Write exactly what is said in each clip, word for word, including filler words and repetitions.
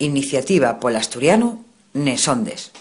Iniciativa pol Asturianu nes Ondes.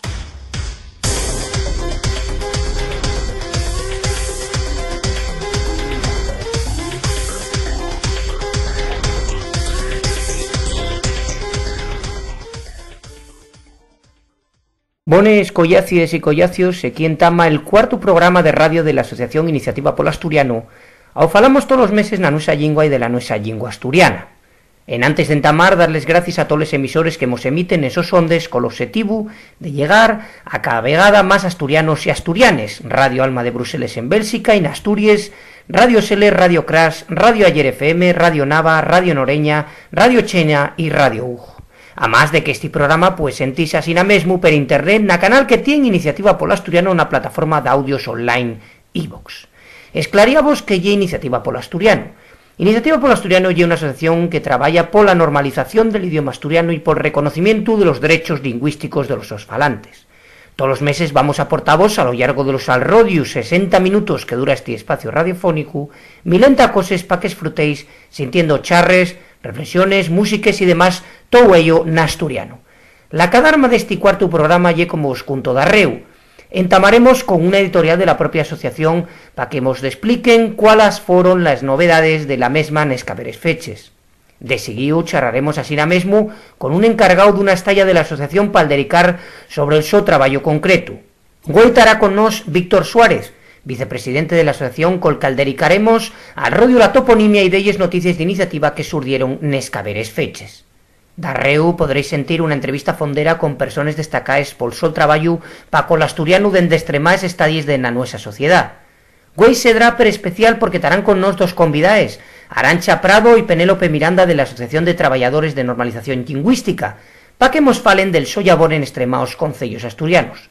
Bones, collacies y collacios, equí entama el cuartu programa de radio de l'Asociación Iniciativa pol Asturianu, ao falamos tolos meses na nuesa llingua y de la nuesa llingua asturiana. Enantes d'entamar, dar les gracies a toles emisores que mos emiten nes sos ondes col oxetivu de llegar a cada vegada más asturianos y asturianes: Radio Alma de Bruseles en Bélxica y n'Asturies, Radio Sele, Radio Crash, Radio Ayer F M, Radio Nava, Radio Noreña, Radio Chena y Radio Ujo. Amás de qu'esti programa, pues, sentise asina mesmu per internet na canal que tien Iniciativa pol Asturianu na plataforma d'audios online iVoox. Esclaríavos qué ye Iniciativa pol Asturianu. Iniciativa pol Asturianu ye una asociación que trabaya pola normalización del idioma asturianu y pol reconocimientu de los derechos lingüísticos de los sos falantes. Tolos meses vamos aportavos, a lo llargo de los alrodiu sesenta minutos que dura esti espaciu radiofónicu, milenta coses pa qu'esfrutéis sintiendo charres, reflexones, músiques y demás, tou ello n'asturianu. La cadarma d'esti cuartu programa ye como vos cunto darréu. Entamaremos con una editorial de la propia asociación pa que mos despliquen cuáles foron les novedades de la mesma nes caberes feches. De siguíu charraremos asina mesmu con un encargáu d'una estaya de la asociación pal dericar sobre el so trabayu concretu. Güei tará con nós Víctor Suárez, vicepresidente de la asociación, col cual dericaremos alrodiu la toponimia y delles noticies d'iniciativa que surdieron nes caberes feches. Darréu podréis sentir una entrevista fondera con persones destacaes pol so trabayu pa col asturianu dende estremaes estadies de na nuesa sociedá. Güei sedrá perespecial porque tarán con nós dos convidaes, Arantxa Prado y Penélope Miranda, de l'Asociación de Trabayadores de Normalización Llingüística, pa que mos falen del so llabor en estremaos conceyos asturianos.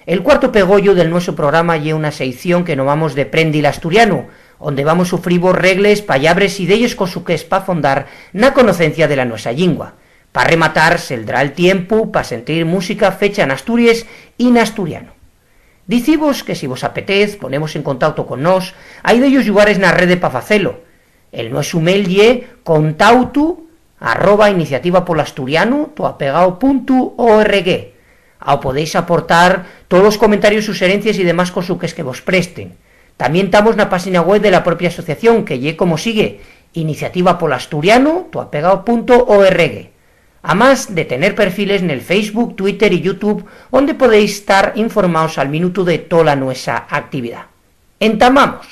El cuartu pegollu del nuesu programa ye una seición que nomamos Deprendi l'asturianu, onde vamos sufrivos regles, pallabres y delles cosuques p'afondar na conocencia de la nuesa llingua. Pa rematar, seldrá el tiempu pa sentir música fecha n'Asturies y n'asturianu. Dicivos que, si vos apetez, ponemos en contauto con nós, hai dellos llugares na rede pa facelo. El nuesu mail ye contautu arroba iniciativa pol asturianu, to apegao, puntu org. Ao podéis aportar tolos comentarios, suxerencies y demás cosuques que vos presten. Tamién tamos na páxina web de la propia asociación, que ye como sigue: iniciativa pol asturianu, to apegao, punto org. Amás de tener perfiles nel Facebook, Twitter y YouTube, onde podéis tar informaos al minutu de tola nuesa actividá. Entamamos.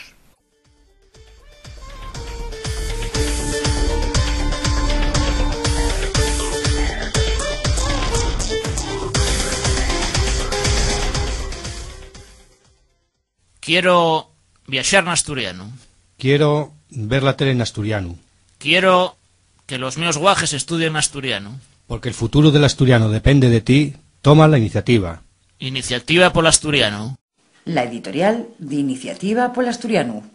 Quiero viaxar n'asturianu. Quiero ver la tele en asturianu. Quiero que los meos guajes estudien n'asturianu. Porque el futuro del asturiano depende de ti, toma la iniciativa. Iniciativa pol asturianu. La editorial d'Iniciativa pol Asturianu.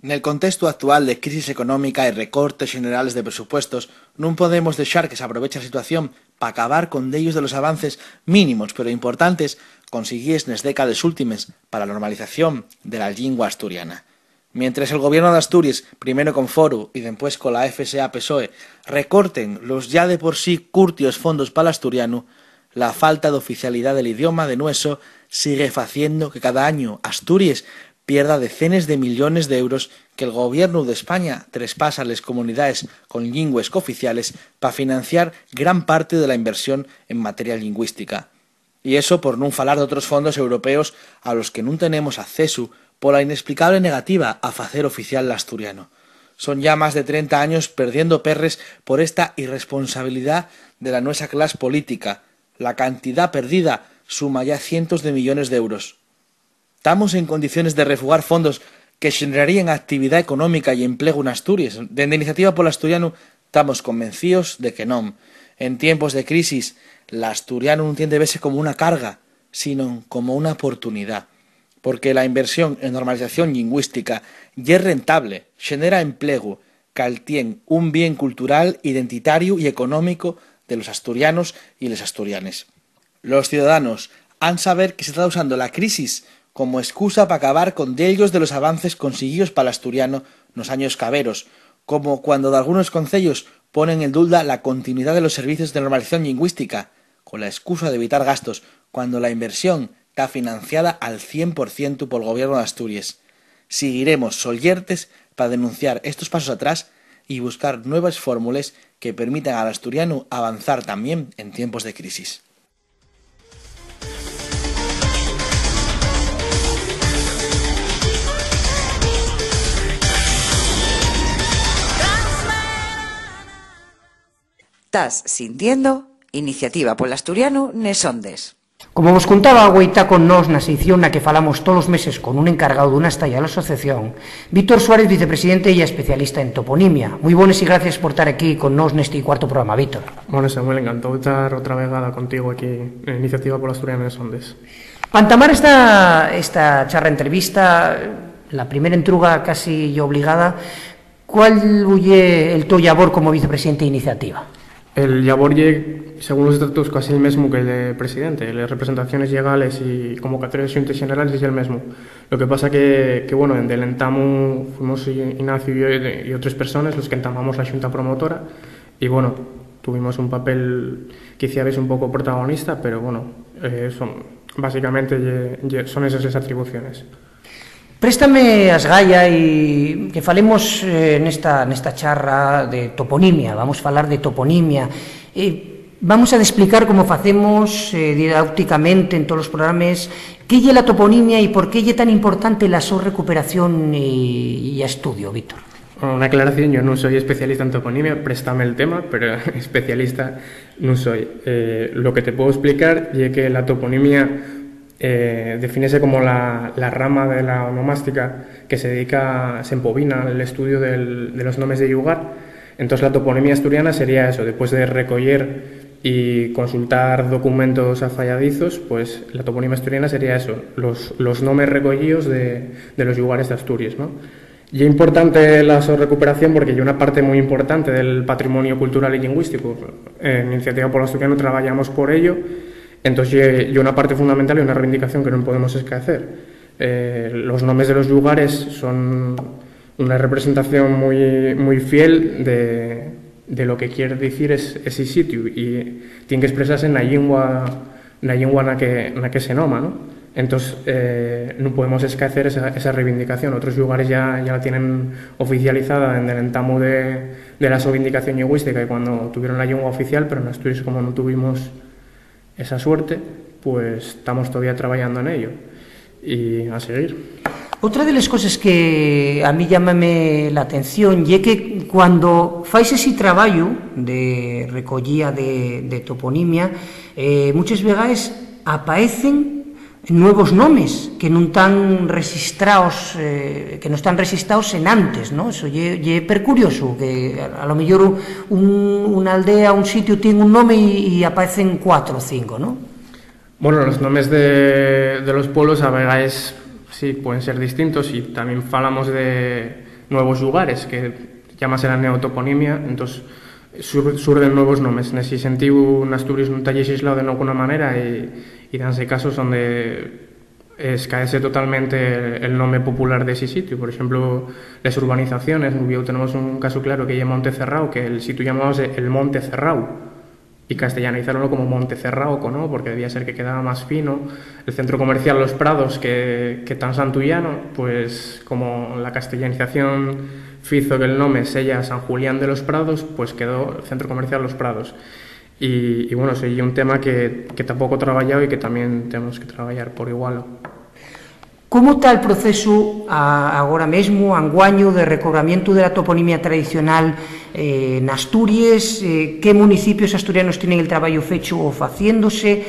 Nel contestu actual de crisis económica y recortes xenerales de presupuestos, nun podemos dexar que s'aproveche a situación p'acabar con dellos de los avances mínimos pero importantes consiguíes nes décades últimes pa la normalización de la llingua asturiana. Mientres el gobiernu d'Asturies, primero con Foru y dempués cola F S A PSOE, recorten los ya de por sí curtios fondos pal asturianu, la falta d'oficialidá del idioma de nueso sigue faciendo que cada añu Asturies pierda decenes de millones d'euros que'l gobiernu d'España trespasa a les comunidaes con llingües cooficiales pa financiar gran parte de la inversión en materia llingüística. Y eso por nun falar d'otros fondos europeos a los que nun tenemos accesu pola inexplicable negativa a facer oficial l'asturiano. Son ya más de trenta años perdiendo perres por esta irresponsabilidá de la nuesa clas política. La cantidá perdida suma ya cientos de millones d'euros. ¿Tamos en condiciones de refugar fondos que xeneraríen actividá económica y emplegu n'Asturies? Dende Iniciativa pol Asturianu tamos convencíos de que non. En tiempos de crisis, l'asturianu nun tien de vese como una carga, sino como una oportunidá. Porque la inversión en normalización llingüística ye rentable, xenera emplegu, caltién un bien cultural, identitariu y económico de los asturianos y les asturianes. Los ciudadanos han saber que se ta usando la crisis como escusa p'acabar con dellos de los avances consiguíos pal asturiano nos años caberos, como cuando dalgunos conceyos Pone en duda la continuidá de los servicios de normalización llingüística, cola escusa d'evitar gastos, cuando la inversión ta financiada al cien por cientu pol Gobiernu d'Asturies. Siguiremos sollertes pa denunciar estos pasos atrás y buscar nueves fórmules que permitan al asturianu avanzar tamién en tiempos de crisis. Tás sintiendo Iniciativa pol Asturianu nes Ondes. Como vos contaba, güei ta con nós na seición na que falamos tolos meses con un encargáu d'una estaya de la asociación, Víctor Suárez, vicepresidente y especialista en toponimia. Mui bones y gracies por tar aquí con nós nesti cuartu programa, Víctor. Bueno, Samuel, encantado de tar otra vegada contigo aquí en Iniciativa pol Asturianu nes Ondes. Pa entamar esta, esta charra entrevista, la primera entruga casi ye obligada, ¿cuál ye el to llabor como vicepresidente de Iniciativa? El llabor ye, según los estatutos, casi el mesmo que el de presidente. Les representaciones llegales y convocatorias de xuntes generales es el mesmo. Lo que pasa que, que, bueno, dende el entamu fuimos Ignacio y yo y, y otras personas los que entamamos la xunta promotora y, bueno, tuvimos un papel quiciabes un poco protagonista, pero, bueno, eh, son, básicamente ye- ye- son esas las atribuciones. Préstame, Asgaya, y que falemos, eh, nesta, nesta charra de toponimia. Vamos falar de toponimia. Eh, vamos a desplicar, como facemos, eh, didáuticamente en tolos programes, qué ye la toponimia y por qué ye tan importante la so recuperación y, y estudio, Víctor. Una aclaración, yo nun soi especialista en toponimia, préstame el tema, pero especialista nun soi. Eh, lo que te puedo explicar ye que la toponimia, eh, defínese como la, la rama de la onomástica que se dedica, se empobina al estudio del- de los nomes de llugar. Entós, la toponimia asturiana sería eso, después de recoyer y consultar documentos afayadizos, pues la toponimia asturiana sería eso, los, los nomes recoyíos de, de los llugares d'Asturies, ¿no? Ye importante la so recuperación porque ye una parte mui importante del patrimonio cultural y lingüístico. En Iniciativa pol Asturianu trabayamos por ello, entós ye, ye una parte fundamental y una reivindicación que nun podemos escaecer. Eh, los nomes de los llugares son una representación mui, mui fiel de, de lo que quier dicir es- esi sitiu y tien que espresase na llingua, na llingua na que, na que se noma, ¿no? Entós, eh, nun podemos escaecer esa, esa reivindicación. Otros llugares ya, ya la tienen oficializada dende l'entamu de, de la so vindicación llingüística y cuando tuvieron la llingua oficial, pero n'Asturies, como nun tuvimos esa suerte, pues tamos todavía trabayando en ello y a seguir. Otra de les coses que a mí llámame l'atención ye que cuando fais esi trabayu de recoyía de, de toponimia, eh, muches vegaes apaecen nuevos nomes que nun tán resistraos, eh, que non están resistraos enantes, ¿no? Eso ye, ye percurioso, que a, a lo mellor un, una aldea, un sitiu tien un nome y, y apaecen cuatro o cinco, ¿no? Bueno, los nomes de, de los pueblos a vegaes sí pueden ser distintos y también falamos de nuevos llugares, que llámase la neotoponimia, entós sur- surden nuevos nomes. Nesi sentíu, n'Asturies nun ta llexislao de nenguna manera y, y danse casos onde escaece totalmente el nome popular d'esi sitiu. Por exemplu, les urbanizaciones, n'Uviéu tenemos un casu claro que ye Monte Cerrao, que el sitiu llamábase el Monte Cerrao, y castellanizáronlo como Monte Cerrao, ¿no? Porque debía ser que quedaba más fino. El centro comercial Los Prados, que, que ta en Santullano, pues como la castellanización fizo que el nome seya San Julián de los Prados, pues quedó el centro comercial Los Prados. Y, y bueno, eso ye un tema que, que tampoco trabayao y que también tenemos que trabayar por igual. ¿Cómo ta el procesu a- agora mesmo, anguaño, de recobramientu de la toponimia tradicional, eh, n'Asturies? Eh, ¿qué municipios asturianos tienen el trabayu fechu o faciéndose?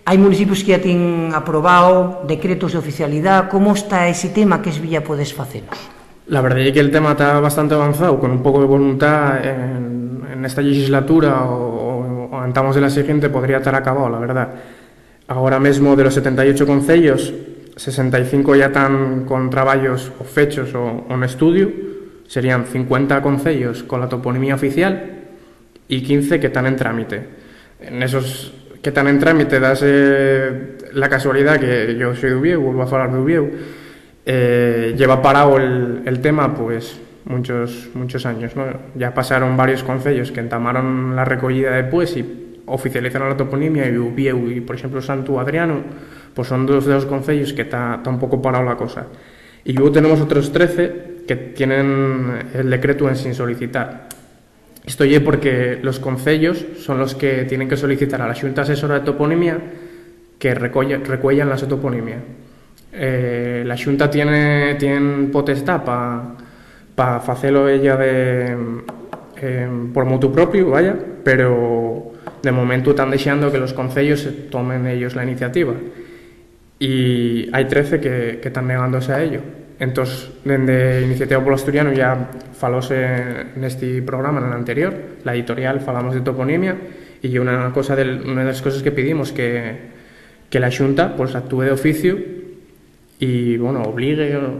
¿Hai municipios que ya tienen aprobao decretos d'oficialidá? ¿Cómo ta esi tema? ¿Qué esbilla puedes facenos? La verdá ye que el tema ta bastante avanzáu, con un poco de voluntá en, en esta llexislatura o, o, o entamos de la siguiente podría tar acabao, la verdá. Agora mesmo, de los setenta y ocho concellos, sesenta y cinco ya tán con trabayos o fechos o, o n'estudiu. Serían cincuenta concellos con la toponimia oficial y quince que tán en trámite. Nesos que tán en trámite, dase la casualidá que yo soi d'Uviéu, vuelvo a falar d'Uviéu, eh, lleva parao el, el tema, pues, Munchos, munchos años, ¿no? Ya pasaron varios concellos que entamaron la recoyida depués y oficializaron la toponimia, y Uviéu y, por exemplu, Santu Adrianu, pues, son dos de los concellos que ta, ta un poco parao la cosa. Y luego tenemos otros trece que tienen el decreto en sin solicitar. Esto ye porque los concellos son los que tienen que solicitar a la Xunta Asesora de Toponimia que recolla, recuellan la so toponimia. Eh, la Xunta tiene, tien potestá pa, pa facelo ella de, em, por motu propiu, vaya, pero de momentu tán dexando que los concellos se tomen ellos la iniciativa. Y hai trece que, que tán negándose a ello. Entós, dende Iniciativa Polo Asturiano ya falóse nesti programa, nel anterior, la editorial, falamos de toponimia, y ye una cosa del, una de las cosas que pidimos, que, que la Xunta, pues, actúe d'oficiu y, bueno, obligue, o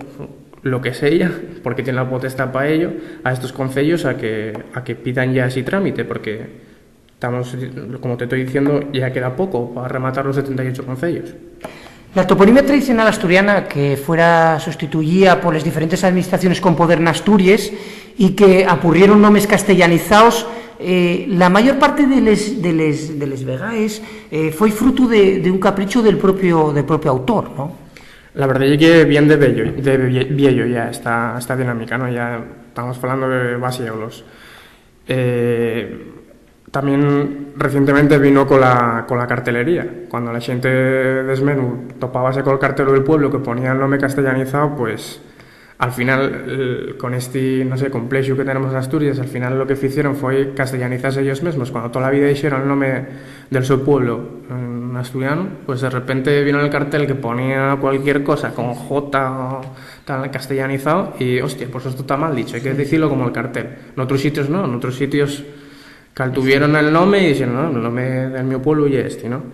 lo que seya, porque tien la potestá pa ello, a estos concellos a que, a que pidan ya esi trámite, porque tamos, como te toi diciendo, ya queda poco pa rematar los setenta y ocho concellos. La toponimia tradicional asturiana, que fuera sustituyía por les diferentes administraciones con poder n'Asturies y que apurrieron nomes castellanizaos, eh, la mayor parte de les, de les, de les vegaes, eh, foi frutu de, de un caprichu del propio, del propio autor, ¿no? La verdad ye que vien de vello, de vie-, viello ya esta, esta dinámica, ¿no? Ya tamos falando de más sieglos. Eh, tamién recientemente vino cola, cola cartelería. Cuando la xente d'esmenu topábase col cartelu del pueblo que ponía el nome castellanizao, pues, al final, el, con esti, no sé, complexu que tenemos en Asturias, al final lo que ficieron foi castellanizase ellos mesmos. Cuando tola vida dixeron el nome del so pueblo en asturiano, pues, de repente vino el cartel que ponía cualquier cosa con J o tal, castellanizao, y, hostia, pues esto ta mal dicho, hai que dicilo como el cartel. N'otros sitios no, n'otros sitios caltuvieron el nome y dixeron, "No, el nome del mio pueblo ye esti", ¿no?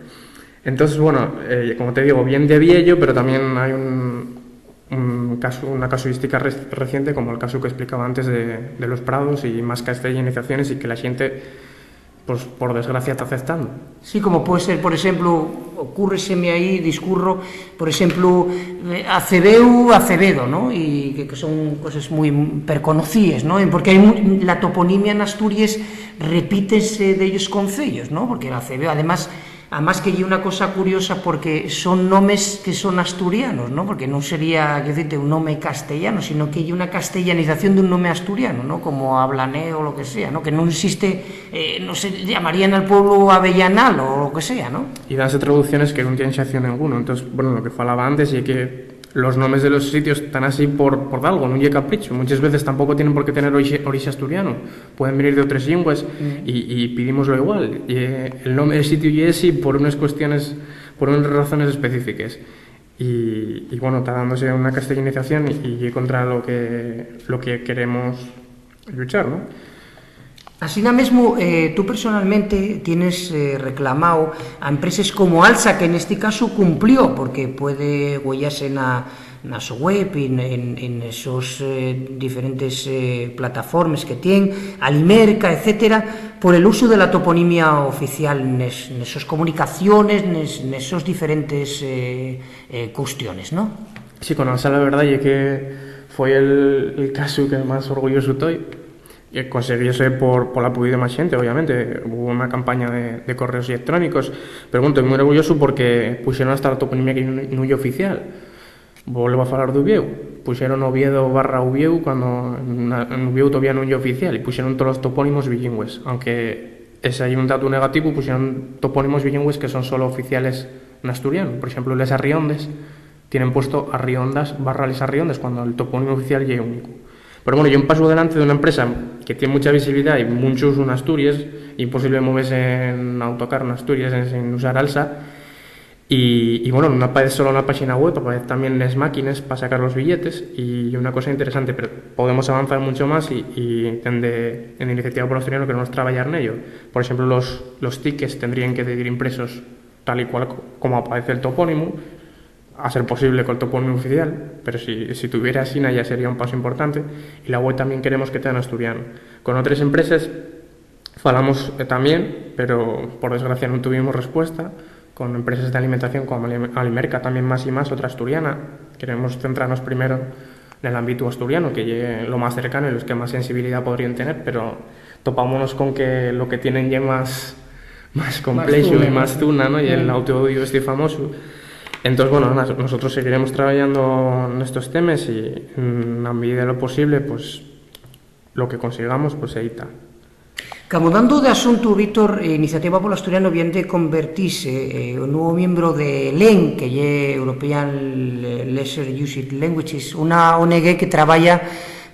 Entonces, bueno, eh, como te digo, vien de viello, pero tamién hai un, un casu-, una casuística re-, reciente, como el casu que explicaba antes de, de los prados y más castellanizaciones, y que la xente, pues, por desgracia, ta aceptando. Sí, como puede ser, por exemplu, ocúrreseme aí, discurro, por exemplu, eh, Acebeu, Acevedo, ¿no? Y que, que son coses mui perconocíes, ¿no? Porque hai mu-, la toponimia n'Asturies repítese dellos concellos, ¿no? Porque el Acebeu, además, además que ye una cosa curiosa, porque son nomes que son asturianos, ¿no? Porque non sería, quiero decirte, un nome castellano, sino que ye una castellanización d'un nome asturiano, ¿no? Como Ablané o lo que sea, ¿no? Que non existe, eh, no sé, llamarían al pueblo Avellanal o lo que sea, ¿no? Y danse traducciones que nun tienen xacíu ninguno. Entonces, bueno, lo que falaba antes ye que los nomes de los sitios tán así por, por algo, nun ye capricho. Muchas veces tampoco tienen por qué tener orixe, orixe asturiano. Pueden venir de otres llingües y, y pidímoslo igual. Y, eh, el nome del sitio ye esi por unes cuestiones, por unes razones específiques. Y, y, bueno, ta dándose una castellanización y, y ye contra lo que, lo que queremos lluchar, ¿no? Asina mesmo, eh, tú personalmente tienes, eh, reclamao a empreses como Alsa, que nesti casu cumplió, porque puede güeyase na, na so web y en, en, en esos, eh, diferentes, eh, plataformes que tien, Alimerca, etcétera, por el usu de la toponimia oficial nes, nesos comunicaciones, nes, nesos diferentes, eh, eh, custiones, ¿no? Sí, con Alsa la verdá ye que foi el, el casu que más orgullosu toi. Eh, conseguíose por, pola pudida de más xente, obviamente. Hubo una campaña de, de correos electrónicos, pero, bueno, estoy muy orgulloso porque puxeron hasta la toponimia que nun, nun ye oficial. Vuelvo a falar d'Uviéu. Puxeron Oviedo barra Uviéu cuando na, en Uviéu todavía nun ye oficial, y puxeron todos los topónimos bilingües, aunque ese ye un dato negativo, puxeron topónimos bilingües que son solo oficiales n'asturiano. Por exemplu, les Arriondes tienen puesto Arriondas barra les Arriondes cuando el topónimo oficial ye único. Pero, bueno, ye un pasu adelante d'una empresa que tien mucha visibilidá y muncho usu n'Asturies, imposible movese en autocar n'Asturies en, sin usar Alsa. Y, y, bueno, nun apaez solo na páxina web, apaez tamién nes máquines pa sacar los billetes, y ye una cosa interesante, pero podemos avanzar muncho más y, y dende, en Iniciativa Polo Asturiano queremos trabayar nello. Por exemplu, los, los tickets tendríen que dir impresos tal y cual co-, como apaez el topónimo, a ser posible col topónimo oficial, pero si, si tuviera asina ya sería un pasu importante. Y la web tamién queremos que tea n'asturiano. Con otres empreses falamos, eh, tamién, pero por desgracia nun tuvimos respuesta. Con empreses d'alimentación como Alim-, Alimerca, tamién más y más, otra asturiana. Queremos centrarnos primero nel ámbitu asturianu, que ye lo más cercano y los que más sensibilidá podríen tener, pero topámonos con que lo que tienen ye más, más complexo y más zuna, ¿no? Y el autoodio este famoso. Entonces, bueno, na-, nosotros seguiremos trabajando en estos temas y, mm, na medida de lo posible, pues, lo que consigamos, pues, ahí está. Camudando d'asuntu, Víctor, eh, Iniciativa polo Asturiano vien de convertise, eh, en nuevu miembru de ELEN, que ye European Le-, Lesser Used Languages, una O N G que trabaya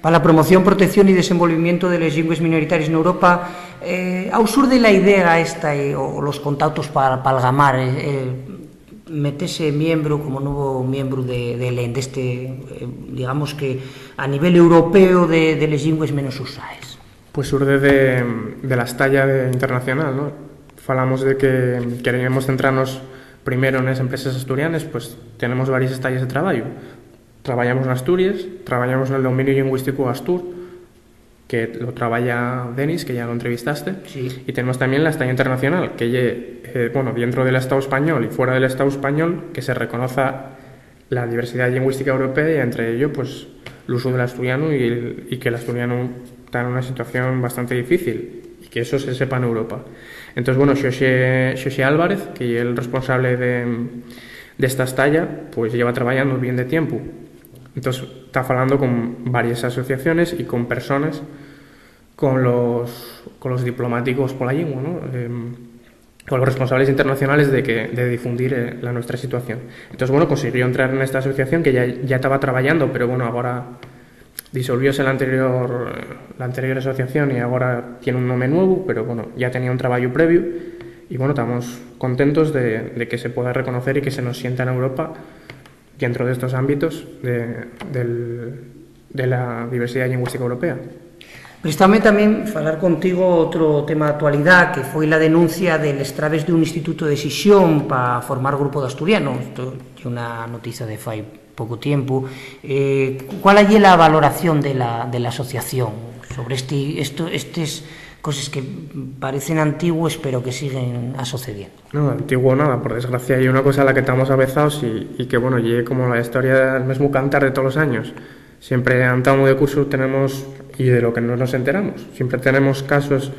pa la promoción, protección y desenvolvimiento de les llingües minoritaries n'Europa. Eh, ¿au surde la idea esta, eh, o, o los contautos pa, p'algamar, eh, eh, metese miembru, como nuevu miembru de, de ELEN, d'este, eh, digamos que a nivel europeo de, de les llingües menos usaes? Pues surde de, de la estaya de, internacional, ¿no? Falamos de que queremos centrarnos primero en las empresas asturianes, pues tenemos varias estalles de trabajo. Trabajamos en Asturias, trabajamos en el dominio lingüístico astur, que lo trabaja Denis, que ya lo entrevistaste, sí. Y tenemos también la estalla internacional, que ye, eh, bueno, dentro del Estado español y fuera del Estado español, que se reconozca la diversidad lingüística europea y entre ello, pues, l'usu del asturianu y, el, y que l'asturianu ta en una situación bastante difícil y que eso se sepa en Europa. Entonces, bueno, Xoxe, Xoxe Álvarez, que ye el responsable de, d'esta estalla, pues lleva trabajando bien de tiempo. Entonces, ta falando con varias asociaciones y con personas con los, con los diplomáticos pola llingua, ¿no? Em, con los responsables internacionales de que, de difundir, eh, la nuestra situación. Entonces, bueno, consiguió entrar en esta asociación que ya, ya taba trabajando, pero bueno, agora disolvióse la anterior, la anterior asociación y agora tiene un nome nuevu, pero bueno, ya tenía un trabajo previo y bueno, estamos contentos de, de que se pueda reconocer y que se nos sienta en Europa dentro de estos ámbitos de, del, de la diversidad lingüística europea. Préstame tamién falar contigo otro tema d'actualidá, que foi la denuncia de les traves d'un instituto de Xixón pa formar grupo d'asturiano. Esto ye una noticia de fai poco tiempu. Eh, ¿cuál ye la valoración de la, de la asociación sobre esti, esto, estes coses que parecen antigües pero que siguen asocediendo? No, antiguo nada, por desgracia, ye una cosa a la que tamos avezaos y, y que, bueno, ye como la historia del mesmu cantar de todos los años. Siempre, a entamo de curso, tenemos, y de lo que no nos enteramos, siempre tenemos casos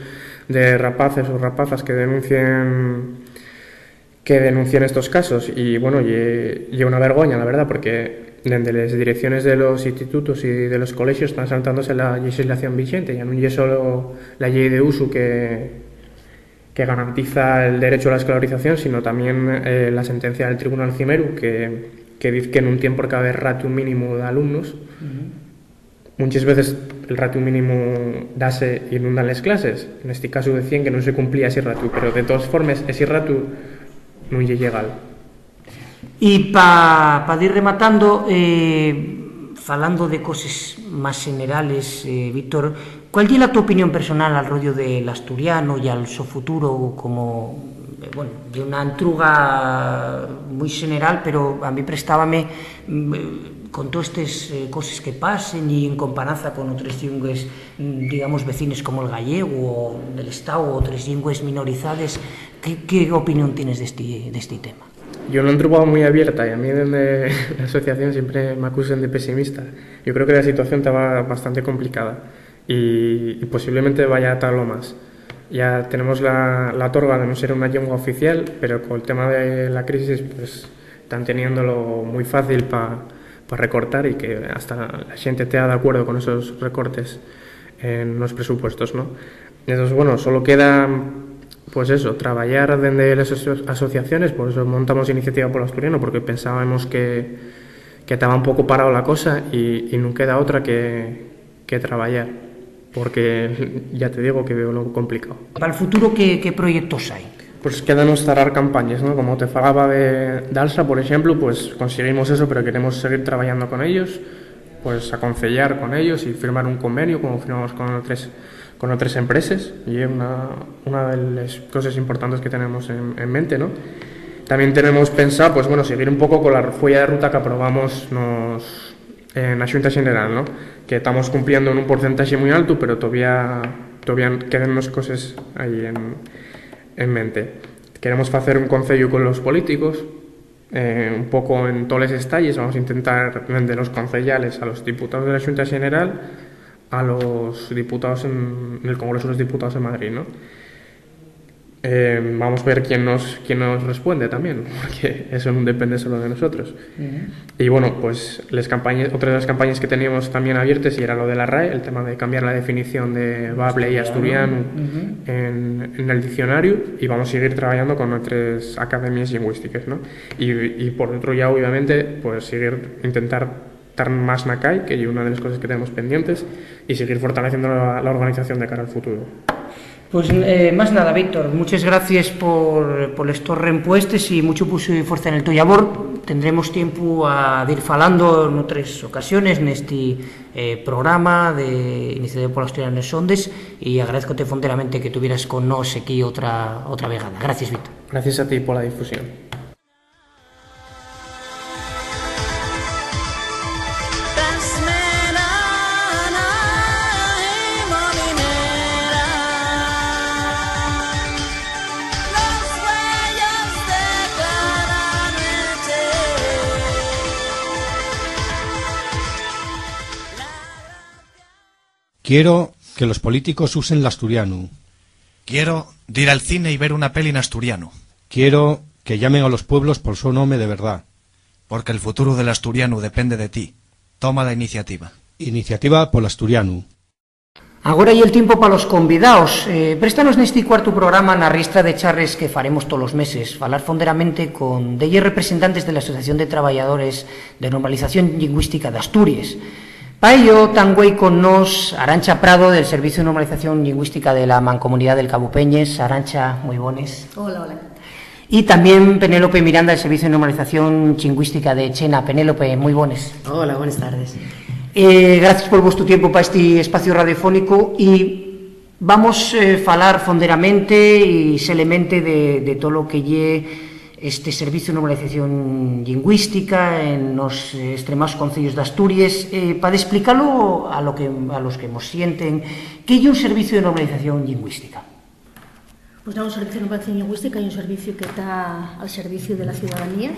de rapaces o rapazas que denuncien, que denuncien estos casos. Y, bueno, ye, ye una vergoña, la verdad, porque dende les direcciones de los institutos y de los colexios están saltándose la legislación vigente. Ya nun ye solo la llei de usu que, que garantiza el derecho a la escolarización, sino también, eh, la sentencia del Tribunal Cimeru, que, que diz que nun tien por qué haber ratio mínimo d'alumnos. Munches veces el ratio mínimo dase y nun dan les clases. Nesti casu decíen que nun se cumplía esi ratio, pero de todas formes esi ratio nun ye llegal. Y pa, pa dir rematando, eh, falando de coses más generales, eh, Víctor, ¿cuál ye la to opinión personal al rollo del asturiano y al so futuro? Como, eh, bueno, ye una entruga muy general, pero a mí prestábame, mm, con todas estes, eh, coses que pasen y en comparanza con otres llingües, mm, digamos, vecines como el gallego o del Estao o otres llingües minorizaes, ¿qué, qué opinión tienes d'esti, d'esti tema? Yo lo he trobao muy abierta y a mí dende la asociación siempre m'acusen de pesimista. Yo creo que la situación ta bastante complicada y, y posiblemente vaya a talo más. Ya tenemos la, la torga de no ser una llingua oficial, pero col tema de la crisis, pues, están teniéndolo muy fácil pa, pa recortar y que hasta la xente tea d'acuerdo con esos recortes en los presupuestos, ¿no? Entonces, bueno, solo queda, pues eso, trabayar dende les aso-, asociaciones, por eso montamos Iniciativa polo Asturiano, porque pensábamos que, que taba un poco parado la cosa y, y nun queda otra que, que trabayar, porque ya te digo que veo lo complicado. Pal futuro, ¿qué, qué proyectos hai? Pues quédanos zarrar campañes, ¿no? Como te falaba de, d'Alsa, por exemplu, pues conseguimos eso, pero queremos seguir trabayando con ellos, pues aconseyar con ellos y firmar un convenio como firmamos con otres, con otres empreses, y es una, una de las cosas importantes que tenemos en, en mente, ¿no? También tenemos pensado, pues bueno, seguir un poco con la fuella de ruta que aprobamos nos, eh, na Xunta Xeneral, ¿no? Que estamos cumpliendo en un porcentaje muy alto, pero todavía, todavía quedan unas cosas ahí en, en mente. Queremos facer un concello con los políticos, eh, un poco en toles estalles, vamos a intentar dende los conceyales a los diputaos de la Xunta Xeneral, a los diputaos en, en el Congreso de los Diputaos en Madrid, ¿no? Eh, vamos a ver quién nos, quién nos responde también, porque eso nun depende solo de nosotros. Y bueno, pues les campañas, otra de las campañas que teníamos también abiertas y era lo de la rae, el tema de cambiar la definición de bable y asturiano en, en el diccionario, y vamos a seguir trabajando con otras academias lingüísticas, ¿no? Y, y por otro lado, obviamente, pues seguir intentar tar más na cai, que ye una de las cosas que tenemos pendientes, y seguir fortaleciendo la, la organización de cara al futuro. Pues, eh, más nada, Víctor, muchas gracias por, por estos rempuestes y mucho pusu y fuerza en el to llabor. Tendremos tiempo a dir falando en otras ocasiones nesti, eh, programa de Iniciativa por Asturias en les Ondes, y agradezco-te fonteramente que tuvieras con nos aquí otra, otra vegada. Gracias, Víctor. Gracias a ti por la difusión. Quiero que los políticos usen l'asturianu. Quiero dir al cine y ver una peli en asturiano. Quiero que llamen a los pueblos por su nome de verdá. Porque el futuro del asturiano depende de ti. Toma la iniciativa. Iniciativa pol asturianu. Agora ye el tiempo pa los convidaos. Eh, préstanos nesti cuartu programa na riestra de charres que faremos tolos meses, falar fonderamente con delles representantes de la Asociación de Trabayadores de Normalización Lingüística d'Asturies. Pa ello, tán güei con nós Arancha Prado, del Serviciu de Normalización Lingüística de la Mancomunidá del Cabu Peñes. Arancha, mui bones. Hola, hola. Y tamién Penélope Miranda, del Serviciu de Normalización Lingüística de Chena. Penélope, mui bones. Hola, buenas tardes. Eh, gracies pol vuestu tiempu pa esti espaciu radiofónicu y vamos, eh, falar fonderamente y selemente de, de tolo que ye este Serviciu de Normalización Lingüística en los, eh, estremaos conceyos d'Asturies. Eh, pa desplicalo a lo que, a los que mos sienten, ¿qué ye un serviciu de normalización lingüística? Pues nada, un serviciu de normalización lingüística ye un serviciu que ta al serviciu de la ciudadanía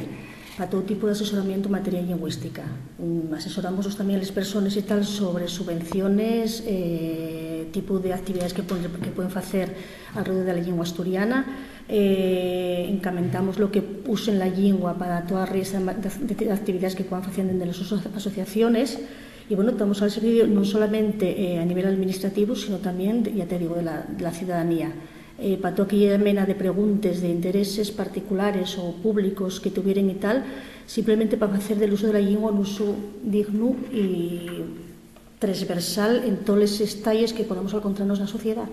pa todo tipu d'asesoramientu en materia lingüística. Mm, asesoramos tamién a les persones y tal sobre subvenciones, eh, tipu d'actividaes que puen, que puen facer alredor de la llingua asturiana. Eh, encamentamos lo que usen la llingua pa toda riestra de, de, d'actividaes que puedan facer dende les sos asociaciones. Y, bueno, tamos al serviciu non solamente, eh, a nivel administrativo, sino tamién, ya te digo, de la, de la ciudadanía. Eh, pa toda aquella mena de preguntes, de intereses particulares o públicos que tuvieren y tal, simplemente pa facer del uso de la llingua un uso dignu y tresversal en toles estalles que podamos alcontrarnos na sociedá.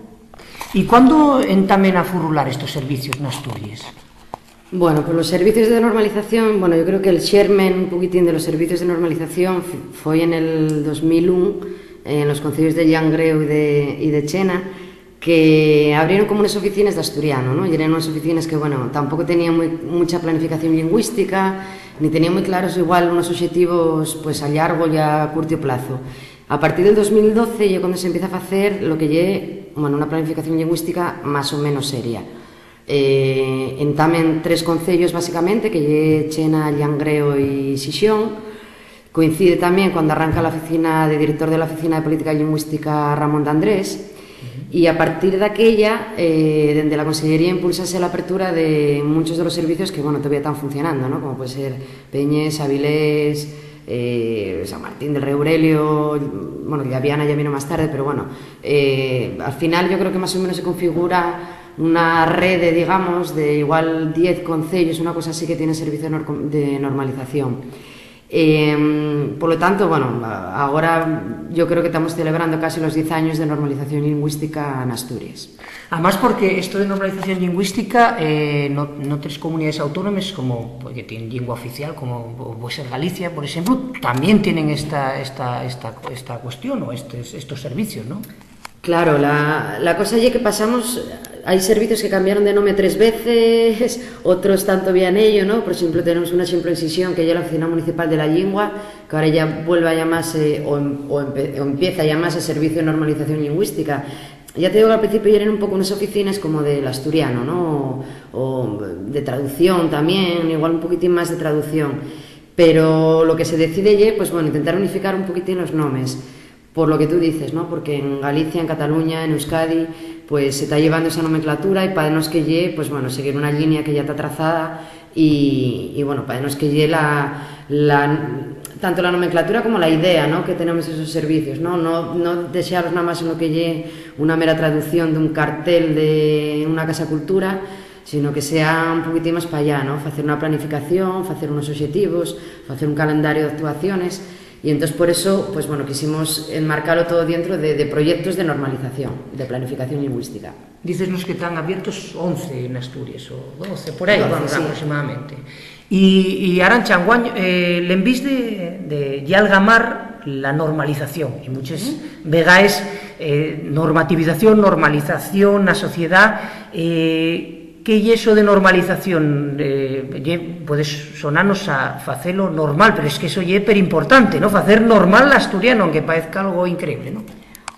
¿Y cuándo entamen a furrular estos servicios n'Asturies? Bueno, pues los servicios de normalización, bueno, yo creo que el xermen un poquitín de los servicios de normalización f-, foi en el dos mil un, eh, en los conceyos de Llangreo y de, y de Chena, que abrieron como unas oficines de asturiano, ¿no? Y eran unas oficines que, bueno, tampoco tenían muy, mucha planificación lingüística, ni tenían muy claros igual unos objetivos, pues, a largo y a curto plazo. A partir del dos mil doce ye cuando se empieza a facer lo que ye, bueno, una planificación lingüística más o menos seria. Eh, entamen tres conceyos, básicamente, que ye Chena, Llangreo y Xixón. Coincide tamién cuando arranca la oficina de director de la Oficina de Política Lingüística, Ramón D'Andrés, y a partir d'aquella, eh, dende la Consellería impúlsase l'apertura de munchos de los servicios que, bueno, todavía tán funcionando, ¿no? Como puede ser Peñes, Avilés, eh, San Martín del Rey Aurelio, bueno, Llaviana ya vino más tarde, pero bueno, eh, al final yo creo que más o menos se configura una rede, digamos, de igual diez concellos, una cosa así, que tienen servicio de nor-, de normalización. Em, polo tanto, bueno, a-, agora yo creo que tamos celebrando casi los diez años de normalización lingüística n'Asturies. Amás, porque esto de normalización lingüística, eh, no, n'otres comunidaes autónomes, como, pues, que tienen llingua oficial, como pu-, puede ser Galicia, por exemplu, tamién tienen esta, esta, esta, esta cuestión o estes, estos servicios, ¿no? Claro, la, la cosa ye que pasamos, hai servicios que cambiaron de nome tres veces, otros tanto bien ello, ¿no? Por exemplu, tenemos un exemplu en Xixón, que ye la Oficina Municipal de la Llingua, que ahora ya vuelve a llamarse, o em-, o empe-, o empieza a llamarse Servicio de Normalización Lingüística. Ya te digo que al principio yeren un poco unes oficines como del asturiano, ¿no? O, o de traducción también, igual un poquitín más de traducción. Pero lo que se decide ye, pues bueno, intentar unificar un poquitín los nomes. Por lo que tú dices, ¿no? Porque en Galicia, en Cataluña, en Euskadi, pues se ta llevando esa nomenclatura y pa nós que ye, pues bueno, seguir una línea que ya ta trazada y, y bueno, pa nós que ye la, la, tanto la nomenclatura como la idea, ¿no? Que tenemos esos servicios, ¿no? No, no dexalos nada más en lo que ye una mera traducción d'un cartel de una casa cultura, sino que sea un poquitín más pa allá, ¿no? Facer una planificación, facer unos obxetivos, facer un calendario d'actuaciones. Y entós por eso, pues bueno, quisimos enmarcalo todo dientro de, de proyectos de normalización, de planificación lingüística. Dicesnos que tán abiertos once en Asturias, o doce, por ahí, Doce, vamos, sí. Aproximadamente. Y, y Arantxa, anguaño, eh, l'envís de, de, ye algamar la normalización, y muches vegaes, eh, normativización, normalización na sociedá, eh, ¿qué ye eso de normalización? Eh, ye, puedes sonanos a facelo normal, pero es que eso ye perimportante, ¿no? Facer normal l'asturiano, aunque paezca algo increíble, ¿no?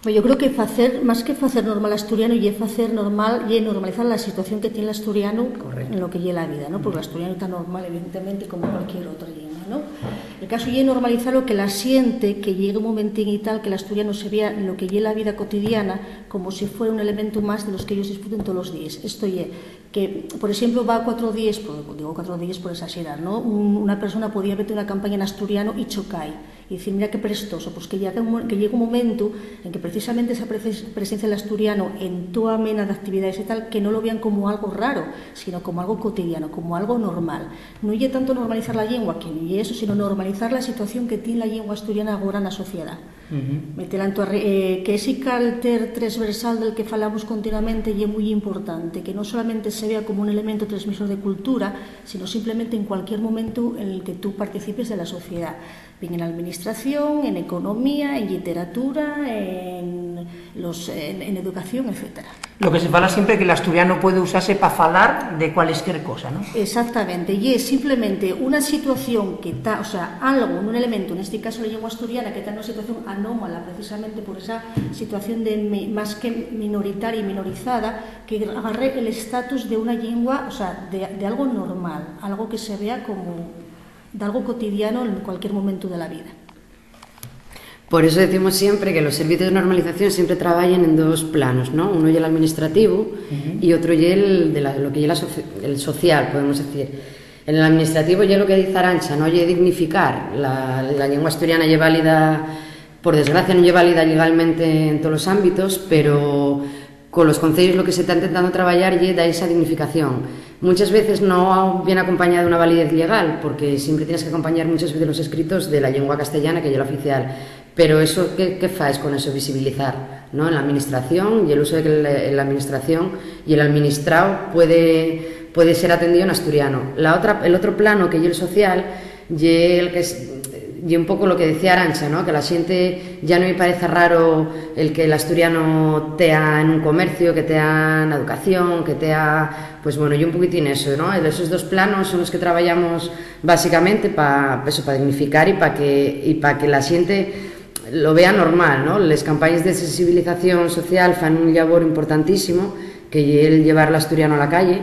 Bueno, yo creo que facer, más que facer normal l'asturiano, ye facer normal, ye normalizar la situación que tien l'asturiano Correcto. En lo que ye la vida, ¿no? Porque l'asturiano ta normal, evidentemente, como cualquier otra llingua, ¿no? El caso ye normalizar lo que la xente, que llegue un momentín y tal, que l'asturiano se vea lo que ye la vida cotidiana, como si fuera un elemento más de los que ellos disfruten todos los días. Esto ye que, por exemplo, va cuatro días, por, digo cuatro días por exaxerar, ¿no? Un, una persona podía meter una campaña n'asturiano y chocai. Y dicir, "Mira qué prestoso", pues que llegue un mo-, que llegue un momentu en que precisamente esa prece-, presencia del asturiano en toa mena d'actividades y tal, que no lo vean como algo raro, sino como algo cotidiano, como algo normal. No ye tanto normalizar la llingua, que no ye eso, sino normalizar la situación que tien la llingua asturiana agora na sociedá. Ujú. Metela en toa re-, eh, que esi calter transversal del que falamos continuamente ye mui importante, que no solamente se vea como un elemento transmisor de cultura, sino simplemente en cualquier momentu en el que tú participes de la sociedá, bien en administración, en economía, en literatura, en los, en, en educación, etcétera. Lo que se fala siempre que l'asturiano puede usase pa falar de cualesquier cosa, ¿no? Exactamente, y es simplemente una situación que ta, o sea, algo, un elemento, en este caso la lengua asturiana, que ta en una situación anómala precisamente por esa situación de mi-, más que minoritaria y minorizada, que agarre el estatus de una lengua, o sea, de, de algo normal, algo que se vea como de algo cotidiano en cualquier momento de la vida. Por eso decimos siempre que los servicios de normalización siempre trabajen en dos planos, ¿no? Uno ye l'administrativo Ujú. Y otro ye el de la, lo que ye la soci-, el social, podemos decir. En el administrativo ye lo que dice Arantxa, ¿no? Ye dignificar. La, la lengua asturiana ye válida, por desgracia, no ye válida legalmente en todos los ámbitos, pero con los concellos lo que se ta intentando trabayar ye dar esa dignificación. Muchas veces no viene acompañada de una validez llegal, porque siempre tienes que acompañar muchas veces los escritos de la lengua castellana, que ye la oficial. Pero eso, ¿qué, qué faes con eso? Visibilizar, ¿no? En la administración, y el uso de que el, la administración y el administrao puede, puede ser atendido en asturiano. La otra, el otro plano, que ye el social, ye el que es, ye un poco lo que decía Arantxa, ¿no? Que a la xente ya no le parece raro el que el asturiano tea en un comercio, que tea na educación, que tea, pues bueno, ye un poquitín eso, ¿no? Esos dos planos son los que trabayamos básicamente pa, eso, pa dignificar y pa que, y pa que la xente lo vea normal, ¿no? Les campañes de sensibilización social fan un llabor importantísimo, que ye el llevar l'asturiano a la calle,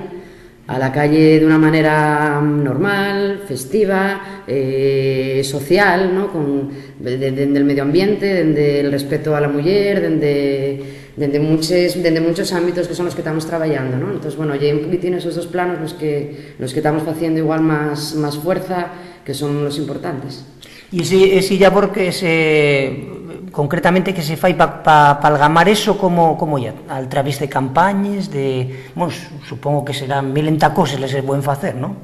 a la calle d'una manera normal, festiva, eh, social, ¿no? Con, de, de, dende el medio ambiente, dende el respeto a la muyer, dende, dende muches, dende muchos ámbitos que son los que tamos trabayando, ¿no? Entonces, bueno, ye un poquitín esos dos planos los que, los que tamos faciendo igual más, más fuerza, que son los importantes. Y esi, esi llabor que se, concretamente, que se fai pa, pa, p'algamar eso, ¿cómo, cómo ye? A través de campañes, de, bueno, su-, supongo que serán mil enta coses les que se pueden facer, ¿no?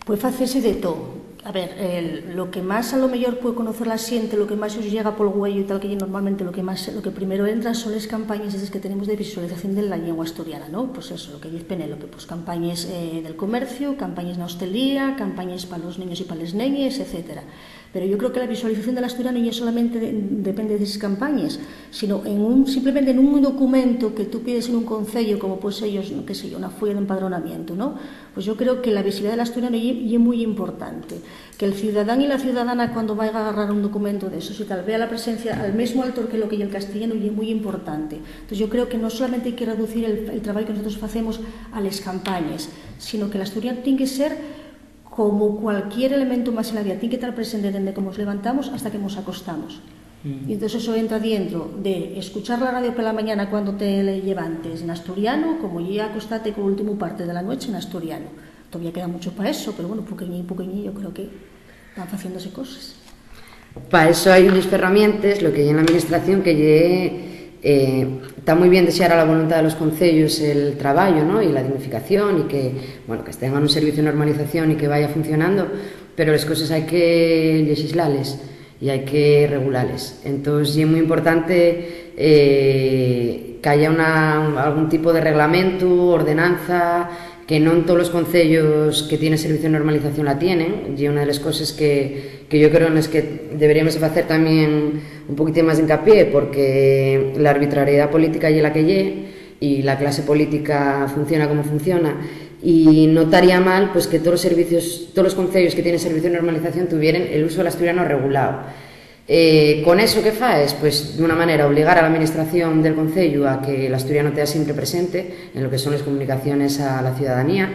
Puede facese de todo. A ver, el, lo que más a lo mellor puede conocer la xente, lo que más os llega pol güeyu y tal, que ye normalmente lo que más, lo que primero entra son les campañes esas que tenemos de visualización de la lengua asturiana, ¿no? Pues eso, lo que diz Penélope, pues campañes, eh, del comercio, campañes na hostelía, campañes pa los neños y pa les neñes, etcétera. Pero yo creo que la visualización del asturiano ya solamente de-, depende de esas campañas, sino en un, simplemente en un documento que tú pides en un concello, como pues ellos, qué sé yo, una folla de empadronamiento, ¿no? Pues yo creo que la visibilidad del asturiano ye, ye muy importante. Que el ciudadán y la ciudadana, cuando vaya a agarrar un documento de esos y tal, vea la presencia al mismo altor que lo que ye el castellano, ye muy importante. Entonces yo creo que no solamente hay que reducir el, el trabajo que nosotros hacemos a las campañas, sino que el asturiano tiene que ser como cualquier elemento más en la vida, tiene que estar presente desde que nos levantamos hasta que nos acostamos. Y entonces eso entra dentro de escuchar la radio por la mañana cuando te le-, llevantes en asturiano, como ya acostate con la última parte de la noche en asturiano. Todavía queda mucho para eso, pero bueno, poqueñín, poqueñín yo creo que van haciéndose cosas. Pa eso hai unes ferramientes, lo que ye na administración, que ye, eh, ta mui bien dexar a la voluntá de los concellos el trabayo, ¿no? Y la dignificación, y que, bueno, que estén a un servicio de normalización y que vaya funcionando, pero les coses hai que llexislales y hai que regulales. Entós ye mui importante, eh, que haya una, algún tipo de reglamentu, ordenanza, que non tolos concellos que tienen servicio de normalización la tienen, ye una de les coses que, que yo creo nes que deberíamos de facer tamién un poquitín más hincapié, porque la arbitrariedad política ye la que ye, y la clase política funciona como funciona, y no taría mal, pues, que tolos servicios, tolos concellos que tienen servicio de normalización tuvieren el uso del asturiano regulao. Eh, con eso, ¿qué faes? Pues, d'una manera, obligar a la administración del concello a que l'asturiano tea siempre presente en lo que son les comunicaciones a la ciudadanía,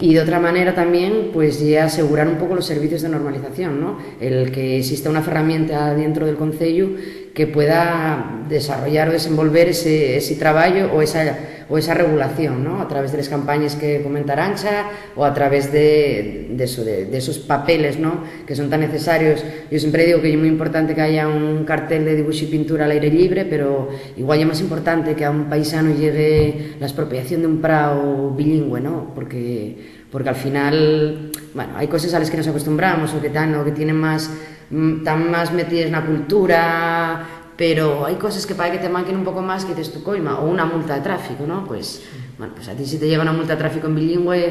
y d'otra manera tamién, pues, ye asegurar un poco los servicios de normalización, ¿no? El que exista una ferramienta dientro del concello que pueda desarrollar o desenvolver ese, ese trabayo o esa, o esa regulación, ¿no? A través de les campañes que comenta Arancha o a través de, de eso, de, de esos papeles, ¿no? Que son tan necesarios. Yo siempre digo que ye muy importante que haya un cartel de dibuixo y pintura al aire llibre, pero igual ye más importante que a un paisano llegue la expropiación d'un prao bilingüe, ¿no? Porque, porque al final, bueno, hai coses a les que nos acostumbramos o que tan, o que tienen más, mm, tan más metíes na cultura, pero hai coses que parece que te manquen un poco más, que dices tú, coima, o una multa de tráfico, ¿no? Pues, bueno, pues a ti si te llega una multa de tráfico en bilingüe,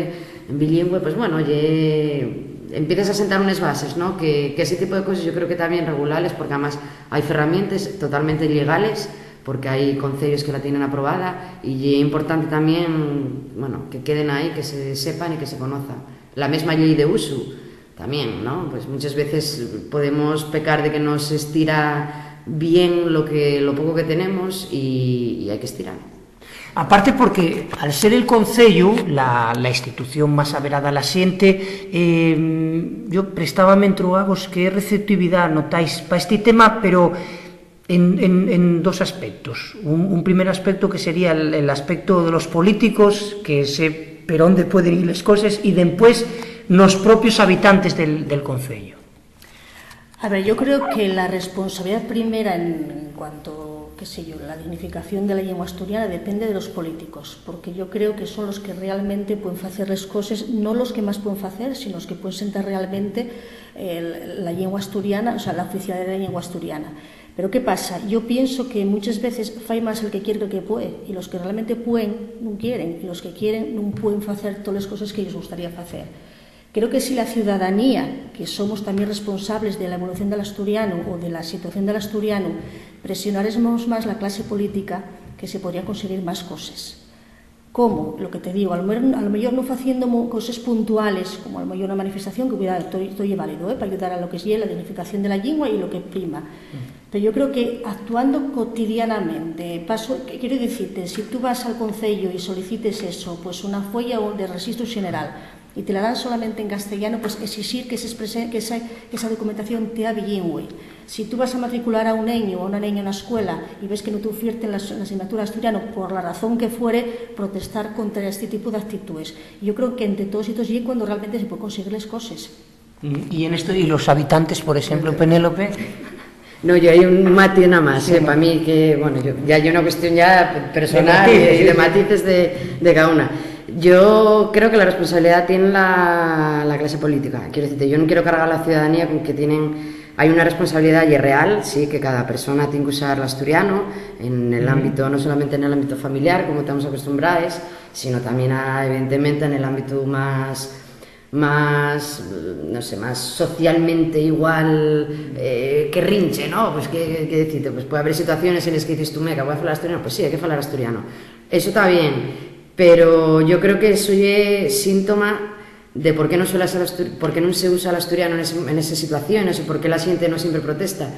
en bilingüe, pues bueno, ye, empieces a sentar unes bases, ¿no? Que, que ese tipo de coses yo creo que tamién regulales, porque además hai ferramientes totalmente llegales, porque hai concellos que la tienen aprobada, y ye importante tamién, bueno, que queden ahí, que se sepan y que se conozan. La mesma llei de usu, tamién, ¿no? Pues muchas veces podemos pecar de que nos estira bien lo que, lo poco que tenemos, y, y hai que estirar. Aparte porque, al ser el concello la, la institución más averada a la xente, eh, yo prestábame entruagos qué receptividá notáis pa este tema, pero en, en, en dos aspectos. Un, un primer aspecto que sería el, el aspecto de los políticos, que sé per onde pueden ir les coses, y dempués nos propios habitantes del, del concello. A ver, yo creo que la responsabilidad primera en, en cuanto, qué sé yo, la dignificación de la lengua asturiana depende de los políticos, porque yo creo que son los que realmente pueden hacer las cosas, no los que más pueden hacer, sino los que pueden sentar realmente el, la lengua asturiana, o sea, la oficialidad de la lengua asturiana. Pero ¿qué pasa? Yo pienso que muchas veces fai más el que quiere que el que puede, y los que realmente pueden, no quieren, y los que quieren, no pueden hacer todas las cosas que les gustaría hacer. Creo que si la ciudadanía, que somos también responsables de la evolución del asturiano o de la situación del asturiano, presionáremos más la clase política, que se podría conseguir más cosas. ¿Cómo? Lo que te digo, a lo mejor, a lo mejor no haciendo mo-, cosas puntuales, como a lo mejor una manifestación que hubiera, todo, todo es válido, ¿eh? Para ayudar a lo que es la dignificación de la lengua y lo que prima. Pero yo creo que actuando cotidianamente, paso, ¿qué quiero decirte? Si tú vas al concello y solicites eso, pues una folla de registro general, y te la dan solamente en castellano, pues exigir que, se exprese, que, esa, que esa documentación tea bilingüe. Si tú vas a matricular a un neño o a una neña en una escuela y ves que no te ofierten la, la asignatura asturiano por la razón que fuere, protestar contra este tipo de actitudes. Yo creo que entre todos estos y cuando realmente se puede conseguir las cosas. Y en esto, y los habitantes, por ejemplo, Penélope. No, yo hai un matiz nada más, eh, pa mí que, bueno, yo, ya ye una cuestión ya personal y de matices de, de cada una. Yo creo que la responsabilidad tiene la, la clase política. Quiero decirte, yo no quiero cargar a la ciudadanía con que tienen, hay una responsabilidad y es real, sí, que cada persona tiene que usar l'asturiano en el ámbito, no solamente en el ámbito familiar, como estamos acostumbrados, sino también, a, evidentemente, en el ámbito más más, no sé, más socialmente igual, eh, que rinche, ¿no? Pues, ¿qué, qué, qué decirte? Pues puede haber situaciones en las que dices tú, "Meca, voy a falar asturiano". Pues sí, hay que falar asturiano. Eso está bien, pero yo creo que eso es síntoma de por qué no suele ser astur-, por qué no se usa el asturiano en ese, en esas situaciones o por qué la gente no siempre protesta.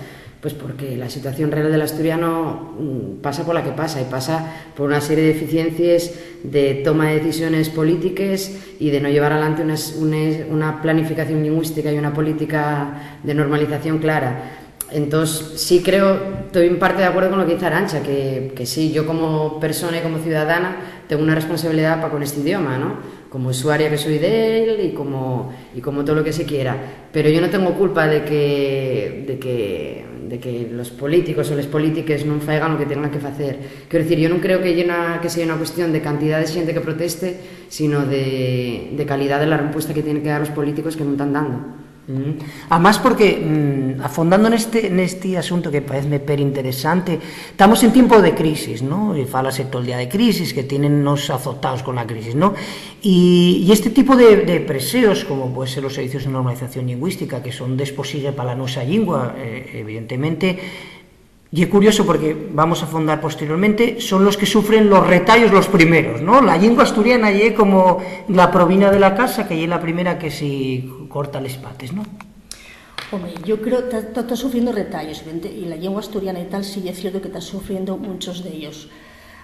Pues porque la situación real del asturiano, mm, pasa por la que pasa, y pasa por una serie de deficiencias de toma de decisiones políticas y de no llevar adelante una, una, una planificación lingüística y una política de normalización clara. Entós, sí creo, estoy en parte de acuerdo con lo que dice Arantxa, que, que sí, yo como persona y como ciudadana tengo una responsabilidad pa con este idioma, ¿no? Como usuaria que soy de él y como, y como todo lo que se quiera. Pero yo no tengo culpa de que, de que, de que los políticos o les polítiques non faigan lo que tengan que facer. Quiero decir, yo no creo que, llena, que sea una cuestión de cantidad de gente que proteste, sino de, de calidad de la respuesta que tienen que dar los políticos que no están dando. Mm. Amás porque, mm, afondando neste, nesti asunto que paezme per interesante, tamos en tiempo de crisis, ¿no? Y fálase todo el día de crisis, que tienen nos azotados con la crisis, ¿no? Y, y este tipo de, de preseos, como puede ser los servicios de normalización lingüística, que son desposigue pa la nuestra llingua, eh, evidentemente, ye curioso porque vamos a afondar posteriormente, son los que sufren los retallos los primeros, ¿no? La llingua asturiana ye como la provina de la casa, que ye la primera que se corta les pates, ¿no? Home, yo creo que ta, ta, ta sufriendo retallos, evidente, y la llingua asturiana y tal, sí, es cierto que ta sufriendo muchos de ellos.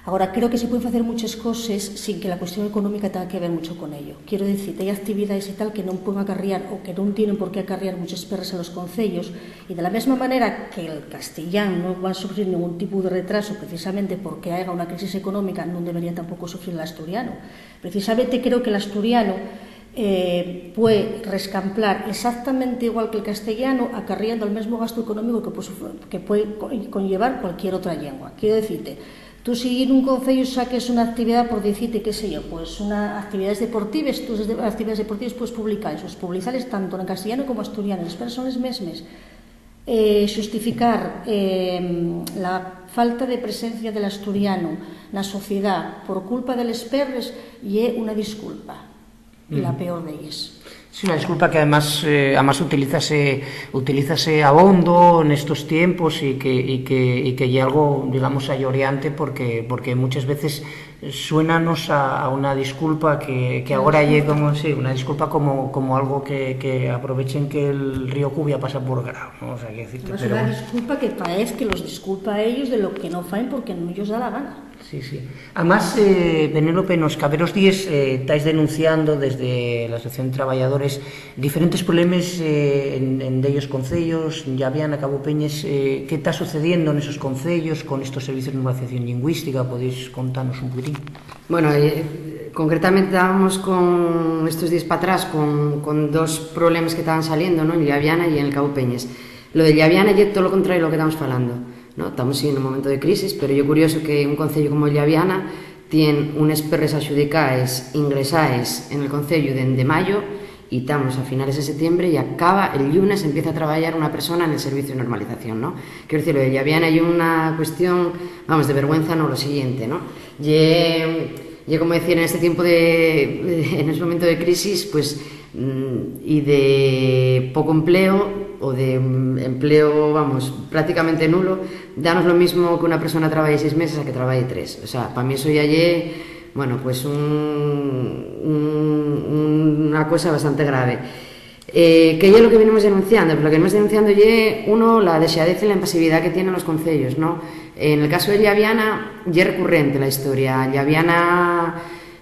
Ahora, creo que se pueden facer muchas coses sin que la cuestión económica tenga que ver mucho con ello. Quiero decir, hay actividades y tal que no pueden acarrear o que no tienen por qué acarrear muchas perres en los concellos, y de la misma manera que el castellano no va a sufrir ningún tipo de retraso precisamente porque haya una crisis económica, no debería tampoco sufrir el asturiano. Precisamente creo que el asturiano, eh, puede rescamplar exactamente igual que el castellano, acarriendo el mismo gasto económico que puede sufrir, que puede co-, conllevar cualquier otra lengua. Quiero decirte, tú si en un concello saques una actividad, por decirte, qué sé yo, pues una actividades deportives, tú esas de-, actividades deportives puedes publicar, pues publicales tanto en castellano como asturiano, les perres son les mesmes. Eh, xustificar, eh, la falta de presencia del asturiano na sociedá por culpa de les perres ye una disculpa, y la peor d'elles. Sí, una disculpa que además, eh, además utilízase, utilízase abondo en estos tiempos y que, y que, y que ye algo, digamos, ayorreante porque, porque muchas veces suénanos a, a una disculpa que, que agora ye como, sí, una disculpa como, como algo que, que aprovechen que el río Cubia pasa por Grau, ¿no? O sea, que decirte, además, pero una disculpa que parece que los disculpa a ellos de lo que no faen porque no ellos da la gana. Sí, sí. Además, eh, Penélope, nos caberos díes, eh, estáis denunciando desde la Asociación de Traballadores diferentes problemes, eh, en, en dellos concellos, Llaviana, Cabo Peñes, eh, ¿qué está sucediendo en esos concellos con estos servicios de normalización lingüística? ¿Podéis contanos un poquitín? Bueno, eh, concretamente estábamos con estos días para atrás con, con dos problemas que estaban saliendo, ¿no? En Llaviana y en el Cabo Peñes. Lo de Llaviana ye todo lo contrario a lo que estamos falando, ¿no? Estamos sí en un momento de crisis, pero yo curioso que un concello como Llaviana tien unes perres axudicaes, ingresaes en el concello dende mayo, y estamos a finales de septiembre y acaba el llunes, empieza a trabajar una persona en el servicio de normalización, ¿no? Quiero decir, lo de Llaviana ye una cuestión, vamos, de vergüenza, no, lo siguiente, ¿no? Ye, ye como decir, en este tiempo de, en este momento de crisis, pues, mm, y de poco empleo, o de, mm, empleo, vamos, prácticamente nulo, danos lo mismo que una persona trabaje seis meses a que trabaje tres. O sea, pa mí eso ya ye, bueno, pues un, un, una cosa bastante grave. Eh, ¿qué ye lo que venimos denunciando? Pues lo que venimos denunciando ye, uno, la dexadez y la impasividad que tienen los concellos, ¿no? En el caso de Llaviana, ye recurrente la historia. Llaviana,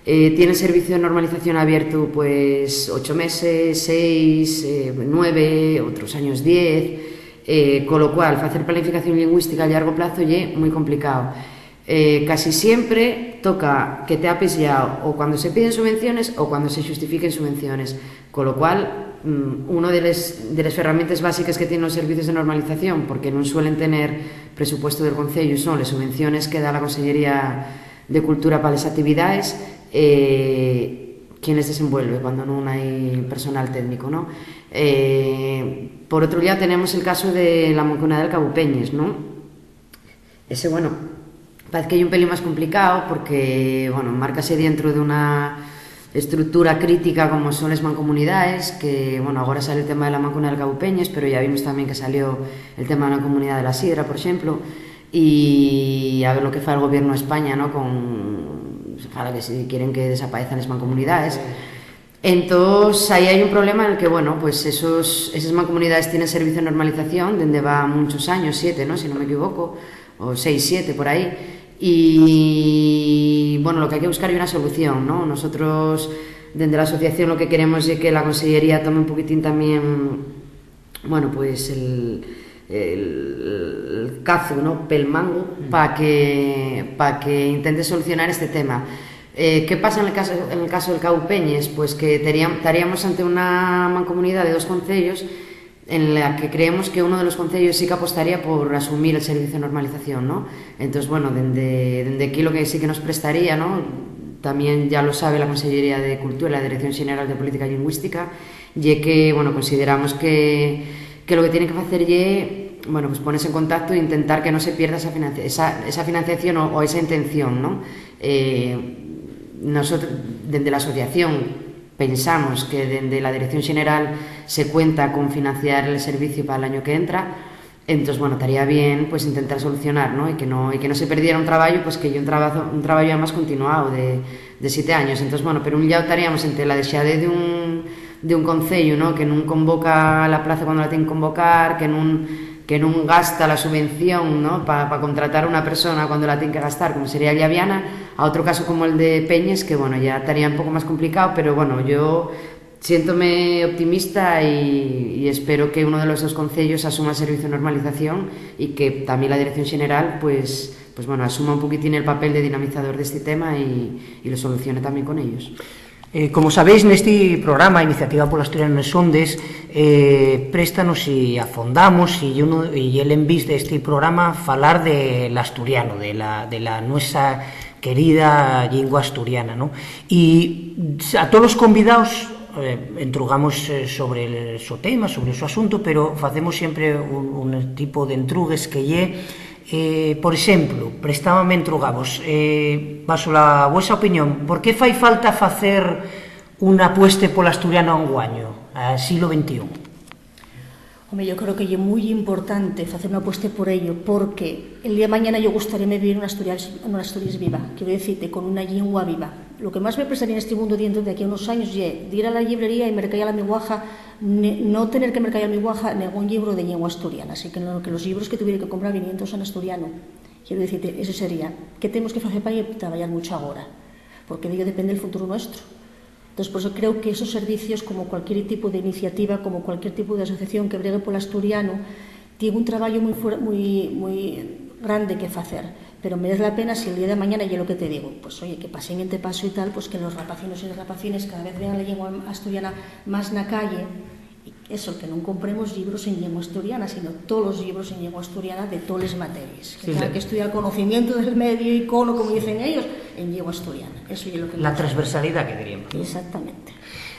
eh, tiene el servicio de normalización abierto, pues, ocho meses, seis, eh, nueve, otros años diez, eh, con lo cual, facer planificación lingüística a llargo plazo ye muy complicado. Eh, casi siempre toca que te apes ya o cuando se piden subvenciones o cuando se xustifiquen subvenciones. Con lo cual, mm, uno de les, de les ferramientes básiques que tienen los servicios de normalización, porque nun suelen tener presupuesto del Concello, son les subvenciones que da la Consellería de Cultura pa les actividades, eh, ¿quién les desenvuelve cuando nun hai personal técnico, no? Eh, por otro lado, tenemos el caso de la Mancomunidá del Cabo Peñes, ¿no? Ese, bueno, parece que ye un pelín más complicado porque, bueno, márcase dentro de una, estructura crítica como son les mancomunidaes, que, bueno, agora sale el tema de la mancomunidá del Cabo Peñes, pero ya vimos también que salió el tema de la comunidá de la Sidra, por exemplo, y a ver lo que fa el gobierno de España, ¿no? Con, ojalá que si quieren que desaparezcan les mancomunidades. Entós, ahí hai un problema en el que, bueno, pues esos, esas mancomunidades tienen servicio de normalización dende va muchos años, siete, ¿no? Si no me equivoco, o seis, siete, por ahí. Y, bueno, lo que hai que buscar é una solución, ¿no? Nosotros, dende la asociación, lo que queremos ye que la consellería tome un poquitín también, bueno, pues el, el, el cazu, ¿no? Pel mango, pa que, pa que intente solucionar este tema. Eh, ¿qué pasa en el caso, en el caso del Cabo Peñes? Pues que teríam-, taríamos ante una mancomunidá de dos concellos en la que creemos que uno de los concellos sí que apostaría por asumir el servicio de normalización, ¿no? Entonces, bueno, dende, dende aquí lo que sí que nos prestaría, ¿no? También ya lo sabe la Consellería de Cultura y la Dirección General de Política Lingüística, ye que, bueno, consideramos que, que lo que tiene que facer ye, bueno, pues ponerse en contacto e intentar que no se pierda esa financia-, esa, esa financiación o, o esa intención, ¿no? Eh, nosotros, dende la asociación, pensamos que dende la Dirección General se cuenta con financiar el servicio pa l'año que entra. Entós, bueno, taría bien, pues, intentar solucionar, ¿no? Y que no, y que no se perdiera un trabayo, pues, que ye un trabazo, un trabayo además continuado de, de siete años. Entós, bueno, per un llau taríamos ente la dexade d'un, d'un concello, ¿no? Que nun convoca la plaza cuando la tien que convocar, que nun, que nun gasta la subvención, ¿no? Pa, pa contratar a una persona cuando la tien que gastar, como sería Llaviana, a otro caso como el de Peñes, que, bueno, ya taría un poco más complicado, pero, bueno, yo siéntome optimista y, y espero que uno de los dos concellos asuma el servicio de normalización y que también la Dirección General, pues, pues, bueno, asuma un poquitín el papel de dinamizador de este tema y, y lo solucione también con ellos. Eh, como sabéis, nesti programa, Iniciativa pol Asturianu nes Ondes, eh, préstanos y afondamos, y, uno, y el envís de este programa falar de l'asturiano, de la, de la nuesa querida llingua asturiana, ¿no? Y a todos los convidaos, eh, entrugamos, eh, sobre el so tema, sobre su asunto, pero facemos siempre un, un tipo d'entrugues que ye, eh, por exemplu, prestábame entrugavos, eh, baso la vuesa opinión, ¿por qué fai falta facer una apueste pol asturiano anguaño, a siglo veintiún? Home, yo creo que ye mui importante facer una apueste por ello, porque el día de mañana yo gustaríame vivir una Asturias, una Asturias viva, quiero decirte, con una llingua viva. Lo que más me prestaría en este mundo dientro de aquí a unos años ye dir a la llibrería y mercayar la mi guaja, ne-, no tener que mercayar mi guaja nengún llibro de llingua asturiana, así que, no, que los llibros que tuviera que comprar vinientos en asturiano. Quiero decirte, eso sería, ¿qué tenemos que facer pa trabayar mucho agora? Porque de ello depende el futuro nuestro. Entós, por eso creo que esos servicios, como cualquier tipo de iniciativa, como cualquier tipo de asociación que bregue pol asturianu, tien un trabayu mui fuer-, mui, mui grande que facer, pero merez la pena si el día de mañana, ye lo que te digo, pues, oye, que pasen ente paso y tal, pues que los rapacinos y les rapacines cada vez vean la llingua asturiana más na calle, y eso, que nun compremos llibros en llingua asturiana, sino tolos llibros en llingua asturiana de toles materies. Que Sí, tengan sí. que estudiar conocimiento del medio, icono, como dicen ellos, en llingua asturiana. Eso ye lo que La nos transversalidá que diríamos, ¿no? Exactamente.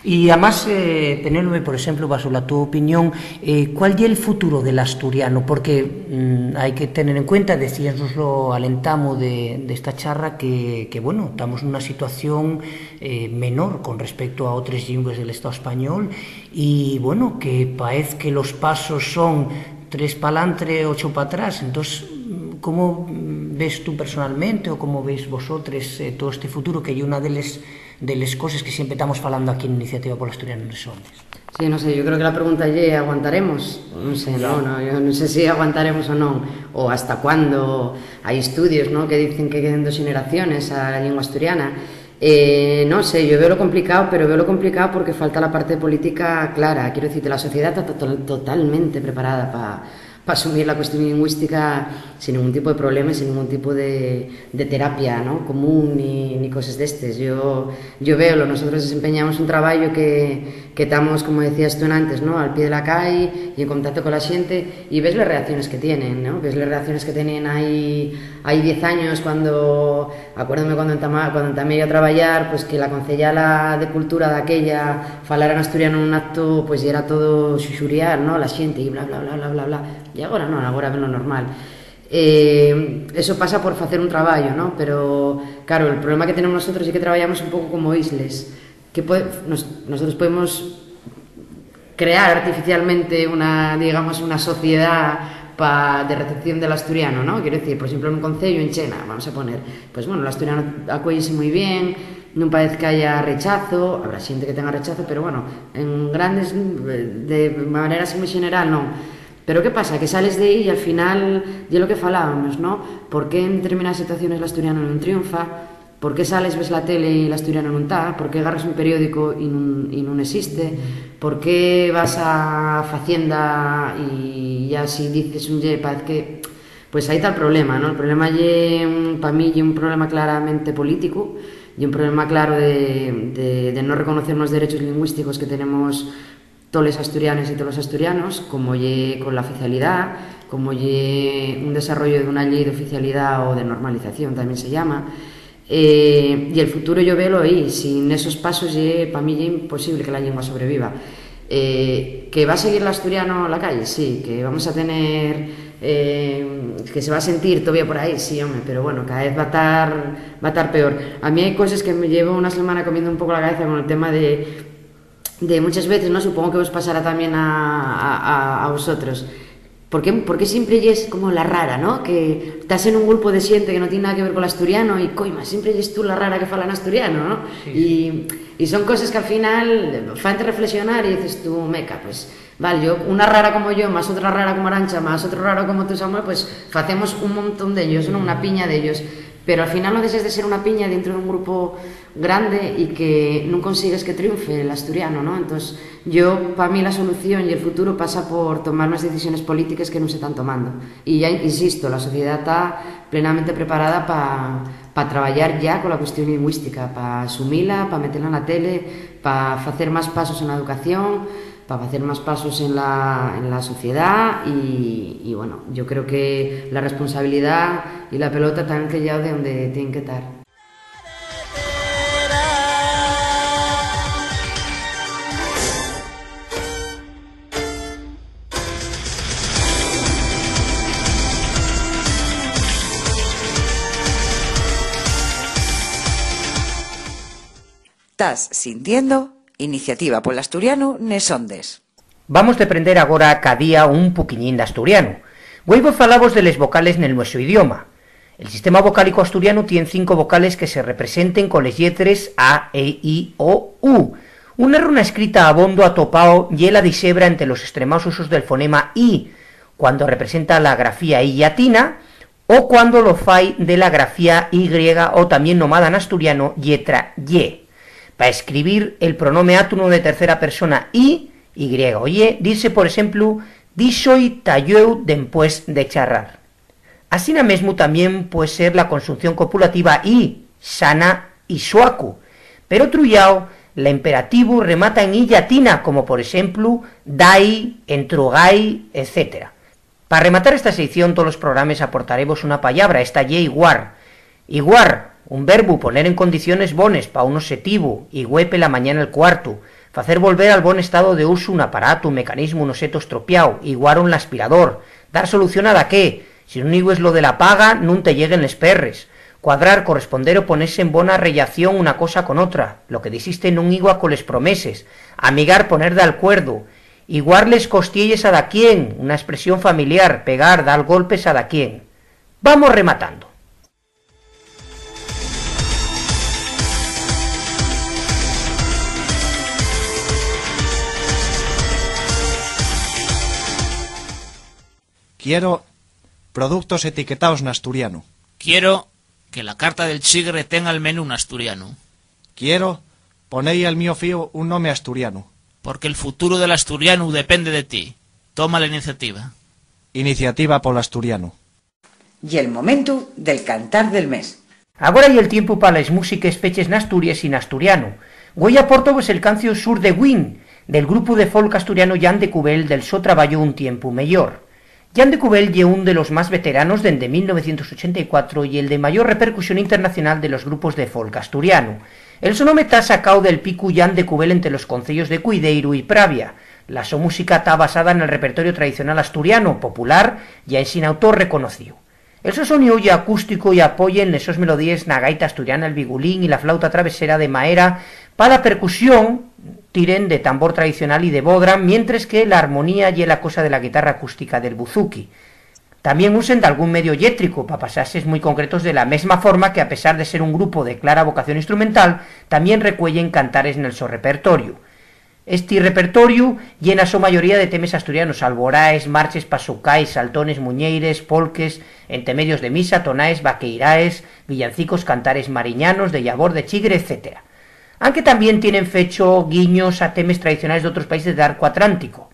Y amás, eh, Penélope, por exemplu, baso la tu opinión, eh, ¿cuál ye el futuro del asturiano? Porque, mm, hai que tener en cuenta, decíanoslo al entamu de, de esta charra, que, que, bueno, tamos nuna situación, eh, menor con respecto a otres llingües del Estao español, y, bueno, que paez que los pasos son tres p'alantre, ocho p'atrás. Entós, mm, ¿cómo, mm, ves tú personalmente o cómo veis vosotres, eh, todo este futuro, que ye una de les, de les coses que siempre tamos falando aquí en Iniciativa pol Asturianu nes Ondes? Sí, no sé, yo creo que la pregunta ye, ¿aguantaremos? No sé, no, no, yo no sé si aguantaremos o no, o hasta cuándo. Hay estudios, ¿no?, que dicen que queden dos generaciones a la lengua asturiana. Eh, no sé, yo veo lo complicado, pero veo lo complicado porque falta la parte política clara. Quiero decirte, la sociedad está to-, totalmente preparada pa, pa asumir la cuestión lingüística sin ningún tipo de problema y sin ningún tipo de, de terapia, ¿no?, común ni, ni coses d'estes. Yo, yo véolo, nosotros desempeñamos un trabayo que, que tamos, como decías tú antes, ¿no?, al pie de la cai y en contacto con la xente, y ves les reacciones que tienen, ¿no? Ves les reacciones que tenían hai, hai diez años, cuando, acuérdome cuando entama-, cuando entamé yo a trabayar, pues, que la conceyala de Cultura daquella falara n'asturiano nun acto, pues, y era todo xuxuriar, ¿no?, la xente, y bla, bla, bla, bla, bla, bla. Y agora non, agora ven lo normal. Eh, eso pasa por facer un trabayo, ¿no? Pero, claro, el problema que tenemos nosotros es que trabayamos un poco como isles. Que pue-, nos-, nosotros podemos crear artificialmente una, digamos, una sociedad pa, de recepción del asturiano, ¿no? Quiero decir, por exemplo, nun concello, en Chena, vamos a poner, pues bueno, el asturiano acuéyese moi bien, nun parece que haya rechazo, habrá xente que tenga rechazo, pero bueno, en grandes, de manera así moi xeneral, non. Pero ¿qué pasa? Que sales de ahí y al final, ye lo que falábamos, ¿no? ¿Por qué en determinadas situaciones l'asturiano nun triunfa? ¿Por qué sales, ves la tele y l'asturiano nun ta? ¿Por qué agarras un periódico y nun, y nun existe? ¿Por qué vas a Facienda y ya si dices un ye, parece que... Pues ahí ta el problema, ¿no? El problema ye un, pa mí, ye un problema claramente político, ye un problema claro de, de, de no reconocer los derechos lingüísticos que tenemos toles asturianes y tolos asturianos, como ye con la oficialidá, como ye un desarrollo d'una llei d'oficialidá o de normalización, tamién se llama. Eh, y el futuro yo velo ahí, sin esos pasos ye, pa mí ye imposible que la llingua sobreviva. Eh, ¿que va a seguir l'asturiano a la calle? Sí. ¿Que vamos a tener, eh, que se va a sentir todavía por ahí? Sí, home, pero bueno, cada vez va a tar, va a tar peor. A mí hai coses que me llevo una semana comiendo un poco la cabeza con el tema de, de muchas veces, ¿no? Supongo que vos pasará también a, a, a, a vosotros. ¿Por qué, por qué siempre yes como la rara, ¿no? Que estás en un grupo de xente que no tiene nada que ver con l'asturiano y, coima, siempre yes tú la rara que fala n'asturiano, ¿no? Sí, sí. Y, y son coses que al final fan reflexionar y dices tú, meca, pues, vale, yo, una rara como yo, más otra rara como Arancha, más otro raro como tú, Samuel, pues facemos un montón d'ellos, ¿no? Una piña d'ellos. Pero al final no dejes de ser una piña dentro d'un grupo grande y que nun consigues que triunfe l'asturiano, ¿no? Entós, yo, pa mí la solución y el futuro pasa por tomar unas decisiones polítiques que nun se tán tomando. Y ya, insisto, la sociedá ta plenamente preparada pa, pa trabayar ya con la cuestión lingüística, pa asumila, pa metela na tele, pa facer más pasos en la educación, pa facer más pasos en la, en la sociedá y, y, bueno, yo creo que la responsabilidá y la pelota tán que ya de onde tienen que tar. Tás sintiendo Iniciativa pol Asturianu nes ondes. Vamos deprender agora ca día un poquiñín d'asturianu. Güei vos falavos de les vocales nel nuesu idioma. El sistema vocálico asturianu tien cinco vocales que se representen coles lletres a, e, i, o, u. Una runa escrita abondo atopao ye la dixebra ente los estremaos usos del fonema i, cuando representa la grafía i llatina, o cuando lo fai de la grafía i griega, o tamién nomada n'asturiano lletra ye. Pa escribir el pronome átono de tercera persona i, i griega o ye, dise, por exemplu, díxo-y ta llueu dempués de charrar. Asina mesmu tamién pue ser la conxunción copulativa i, sana i suacu. Per otru llau, l'imperativu remata en i llatina, como por exemplu, dai, entrugai, etcétera. Pa rematar esta seición, tolos programes aportaremos una pallabra, esta ye iguar. Iguar, un verbu, poner en condiciones bones pa un oxetivu, igué pela mañana el cuartu, facer volver al bon estado de usu un aparatu, un mecanismu, un oxetu estropiáu, iguar un l'aspirador, dar solución a daqué, si nun igues lo de la paga, nun te lleguen les perres, cuadrar, corresponder o ponese en bona rellación una cosa con otra, lo que dixiste nun igua coles promeses, amigar, poner d'alcuerdu, iguar les costielles a daquién, una espresión familiar, pegar, dar golpes a daquién. Vamos rematando. Quiero productos etiquetaos n'asturianu. Quiero que la carta del chigre tenga el menú n'asturianu. Quiero poné-y al mio fíu un nome asturianu. Porque el futuru del asturianu depende de ti. Toma la iniciativa. Iniciativa pol asturianu. Ye'l momentu del cantar del mes. Agora ye'l tiempu pa les músiques feches n'Asturies y n'asturianu. Güei apórtovos el canciu Sur de Win, del grupu de folk asturianu Llan de Cubel, del so trabayu Un tiempu meyor. Llan de Cubel ye ún de los más veteranos dende mil novecientos ochenta y cuatro y el de mayor repercusión internacional de los grupos de folk asturianu. El so nome ta sacáu del picu Llan de Cubel ente los conceyos de Cuideiru y Pravia. La so música ta basada nel repertoriu tradicional asturianu, popular, ya ensin autor reconocíu. El so soníu ye acústico y apoyen les sos melodíes na gaita asturiana, el vigulín y la flauta travesera de maera Pa la percusión, tiren de tambor tradicional y de bodhran, mientres que la armonía ye la cosa de la guitarra acústica del buzuki. Tamién usen dalgún medio eléctrico pa pasaxes mui concretos, de la mesma forma que, a pesar de ser un grupo de clara vocación instrumental, tamién recueyen cantares nel so repertoriu. Esti repertoriu ye na so mayoría de temes asturianos: alboraes, marches pa socais, saltones, muñeires, polques, entemedios de misa, tonaes, vaqueiraes, villancicos, cantares mariñanos, de llavor, de chigre, etcétera. Anque tamién tienen fecho guiños a temes tradicionales d'otros países del arcu atlántico.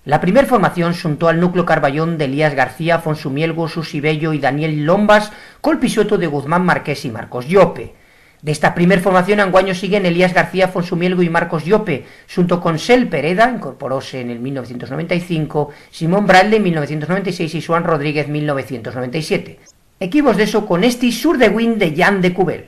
La primer formación xuntó al núcleu carbayón d'Elías García, Afonsu Mielgo, Susi Bello y Daniel Lombas, col pisuetu de Guzmán Marqués y Marcos Llope. D'esta primer formación anguaño siguen Elías García, Afonsu Mielgo y Marcos Llope. Xunto con Sel Pereda, incorporóse nel mil novecientos noventa y cinco, Simón Bradley, mil novecientos noventa y seis, y Xuan Rodríguez, mil novecientos noventa y siete. Equí vos dexo con esti Sur de Win de Jan de Cubel.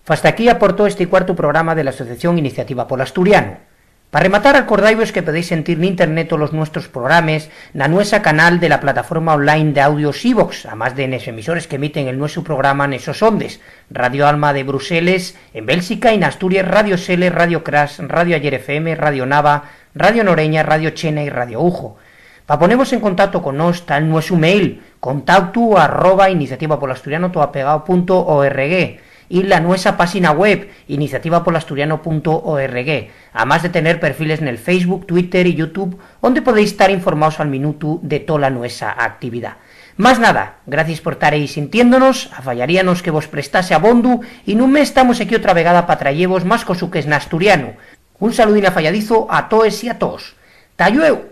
Fasta aquí aportó esti cuartu programa de l'Asociación Iniciativa pol Asturianu. Pa rematar, acordáivos que podéis sentir n'internet tolos nuestros programes na nuesa canal de la plataforma online de audios iVox, amás de nes emisores qu'emiten el nuesu programa nes sos ondes, Radio Alma de Bruseles, en Bélxica, y n'Asturies, Radio Sele, Radio Crash, Radio Ayer F M, Radio Nava, Radio Noreña, Radio Chena y Radio Ujo. Pa ponevos en contacto con nós, ta'l nuesu mail, contactu arroba iniciativapolasturiano toapegao punto org, y la nuesa páxina web, iniciativapolasturiano punto org, amás de tener perfiles nel Facebook, Twitter y YouTube, onde podéis tar informaos al minutu de tola nuesa actividá. Más nada, gracies por tar ehí sintiéndonos, afayaríanos que vos prestase abondu, y nun mes tamos equí otra vegada pa trayevos más cosuques n'asturianu. Un saludín afayadizo a toes y a toos. Ta llueu!